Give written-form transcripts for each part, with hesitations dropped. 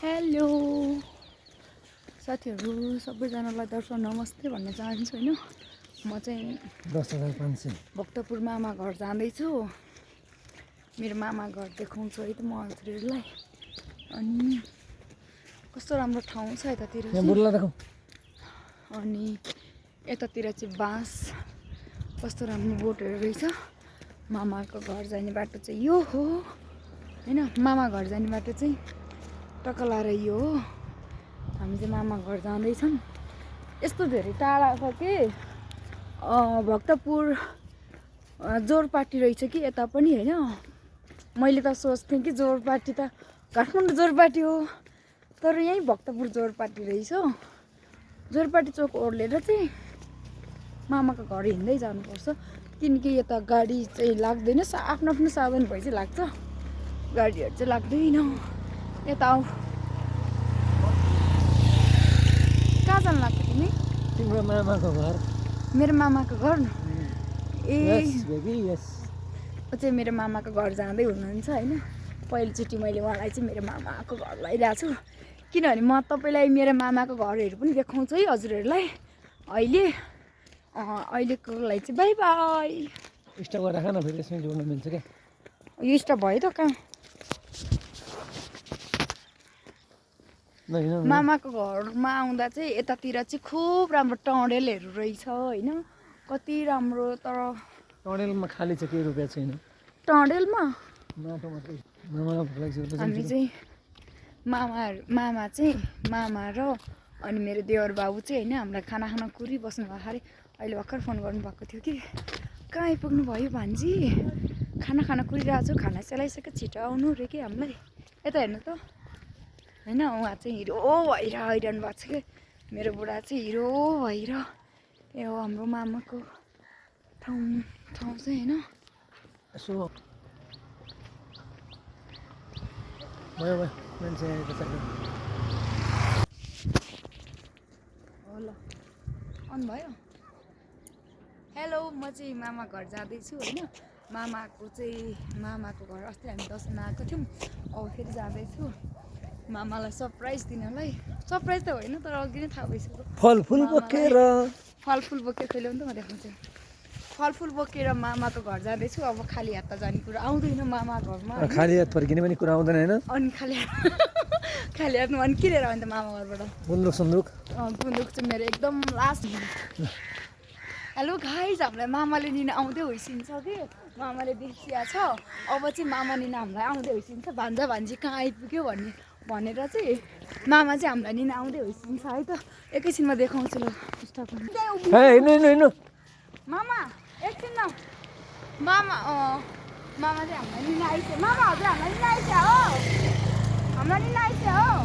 Hello साथीहरू सबैजनालाई दर्शन नमस्ते भन्न चाहन्छु हैन। म चाहिँ 10,500 भक्तपुर मामा घर जाँदैछु। मेरो मामा घर देखाउँछु है त म हजुरहरूलाई। अनि कस्तो राम्रो ठाउँ छ यतातिर चाहिँ। अनि यतातिर चाहिँ बाँस कस्तो राम्रो बोटहरू रहेछ। मामाको घर जाने बाटो चाहिँ यो हो हैन। मामा घर जाने बाटो चाहिँ टकलाएर यो हो। हामी चाहिँ मामा घर जाँदैछौँ। यस्तो धेरै टाढा छ कि भक्तपुर जोरपाटी रहेछ कि यता पनि हैन। मैले त सोच्थेँ कि जोरपाटी त काठमाडौँ जोरपाटी हो, तर यहीँ भक्तपुर जोरपाटी रहेछ। जोरपाटी चोक ओर्लेर चाहिँ मामाको घर हिँड्दै जानुपर्छ, किनकि यता गाडी चाहिँ लाग्दैन। आफ्नो आफ्नो साधन भई चाहिँ लाग्छ, गाडीहरू चाहिँ लाग्दैन। यता आऊ। कहाँ जानु लाग्छ तिमी? तिम्रो मामाको घर। मेरो मामाको घर? यस बेबी यस। ऊ चाहिँ मेरो मामाको घर जाँदै हुनुहुन्छ हैन। पहिलोचोटि मैले उहाँलाई चाहिँ मेरो मामाको घर लैरहेको छु, किनभने म तपाईँलाई मेरो मामाको घरहरू पनि देखाउँछु है हजुरहरूलाई। अहिलेको लागि चाहिँ बाई बाई। स्टप गरेर राख न, फेरि यसमै जोड्नु मिल्छ क्या। यो स्टप भयो त कहाँ? मामाको घरमा आउँदा चाहिँ यतातिर चाहिँ खुब राम्रो टँडेलहरू रहेछ हैन। कति राम्रो। तर टँडेलमा खाली छ, केही रुपियाँ छैन टँडेलमा। माटो मात्रै। मामालाई भोक लागिसकेपछि हामी चाहिँ मामा र अनि मेरो देवर बाबु चाहिँ हैन हामीलाई खाना खान कुरिबस्नु भएको अरे। अहिले भर्खर फोन गर्नुभएको थियो कि कहाँ आइपुग्नु भयो भान्जी, खाना खान कुरिरहेको छु, खाना सेलाइसक्यो, छिटो आउनु रे कि हामीलाई। यता हेर्नु त हैन। उहाँ चाहिँ हिरो भएर आइरहनु भएको छ कि मेरो बुढा चाहिँ हिरो भएर। ए हो हाम्रो मामाको ठाउँ चाहिँ हैन। यसो भयो मान्छे आएको छ। हो ल अन भयो। हेलो, म चाहिँ मामा घर जाँदैछु हैन। मामाको घर अस्ति हामी दसैँमा आएको थियौँ, अब फेरि जाँदैछु मामालाई सरप्राइज दिनलाई। सरप्राइज त होइन, तर अघि नै थाहा भइसक्यो। फलफुल बोकेर खैल्याउनु त म देखाउँछु। फलफुल बोकेर मामाको घर जाँदैछु। अब खाली हात त जाने कुरा आउँदैन मामा घरमा। खाली हात फर्किने पनि कुरा आउँदैन होइन। अनि खाली हातमा अनि के लिएर आउँछ मामा घरबाट? गुन्द्रुक चाहिँ मेरो एकदम लास्ट। हेलो गाइज, हामीलाई मामाले लिन आउँदै होइसिन्छ कि मामाले देखिया छ। अब चाहिँ मामा लिन हामीलाई आउँदै होइसिन्छ। भान्जा भान्जी कहाँ आइपुग्यो भनेर चाहिँ मामा चाहिँ हामीलाई लिन आउँदै होइसिन्छ है त। एकैछिनमा देखाउँछु ल। मामा एकछिन न। मामा चाहिँ हामीलाई लिन आइछ। मामा हजुर हामीलाई लिन आइछ हो। हामीलाई लिन आइछ हो।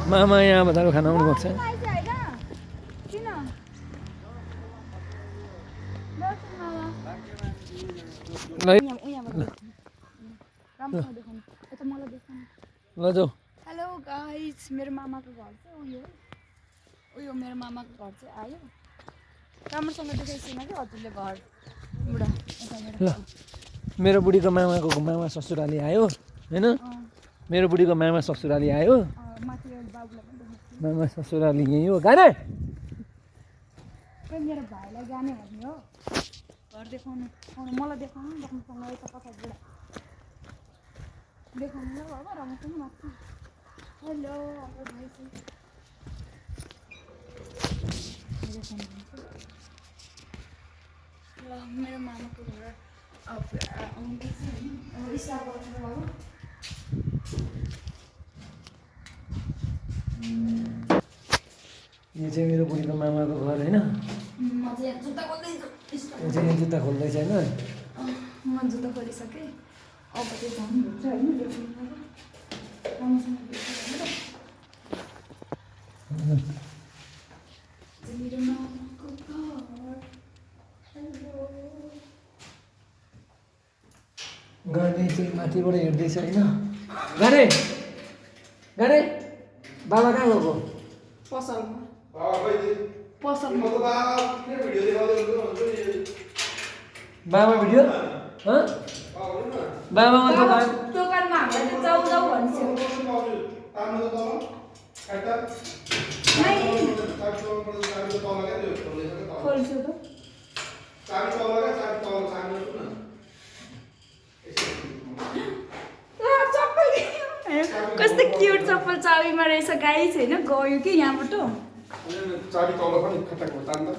मामा यहाँ बताएको खाना आउनु भएको छ। किन ल जाऊ। हेलो गाइज, मेरो मामाको घर चाहिँ उयो मेरो मामाको घर चाहिँ आयो। राम्रोसँग देखाइछिन कि हजुरले घर बुढा। ल मेरो बुढीको मामा ससुराली आयो होइन। मेरो बुढीको मामा ससुराली आयो। माथि बाबुलाई पनि देखाउँछु। मामा ससुराली यहीँ हो। गाने मेरो भाइलाई जाने भन्ने हो घर देखाउनु। मलाई देखाउनु राम्रोसँग यता कता बुढा देखाउनु ल बाबा राम्रोसँग माथि। हेलो हाम्रो भाइ चाहिँ ल मेरो मामाको घर आउँदैछ नि। इसा गर्नु बाबु। यो चाहिँ मेरो बुढीको मामाको घर होइन। म चाहिँ यहाँ जुत्ता खोल्दैछु। यो चाहिँ यहाँ जुत्ता खोल्दैछ होइन। म जुत्ता खोलिसकेँ। अब चाहिँ जानुपर्छ होइन देखाउनु। राम्रोसँग देखाउनु। मेरो मामाको घर। गाने चाहिँ माथिबाट हेर्दैछ होइन। गाने बाबा कहाँ गएको? पसलमा। बाबा भिडियो बाबामा दोकान दोकानमा हामीलाई जाऊ भन्छ। खोल्छु त चप्पल कस्तो क्युट चप्पल चाबीमा रहेछ गाई छैन गयो कि यहाँबाट चाबी तल पनि खट्टाको तान्दा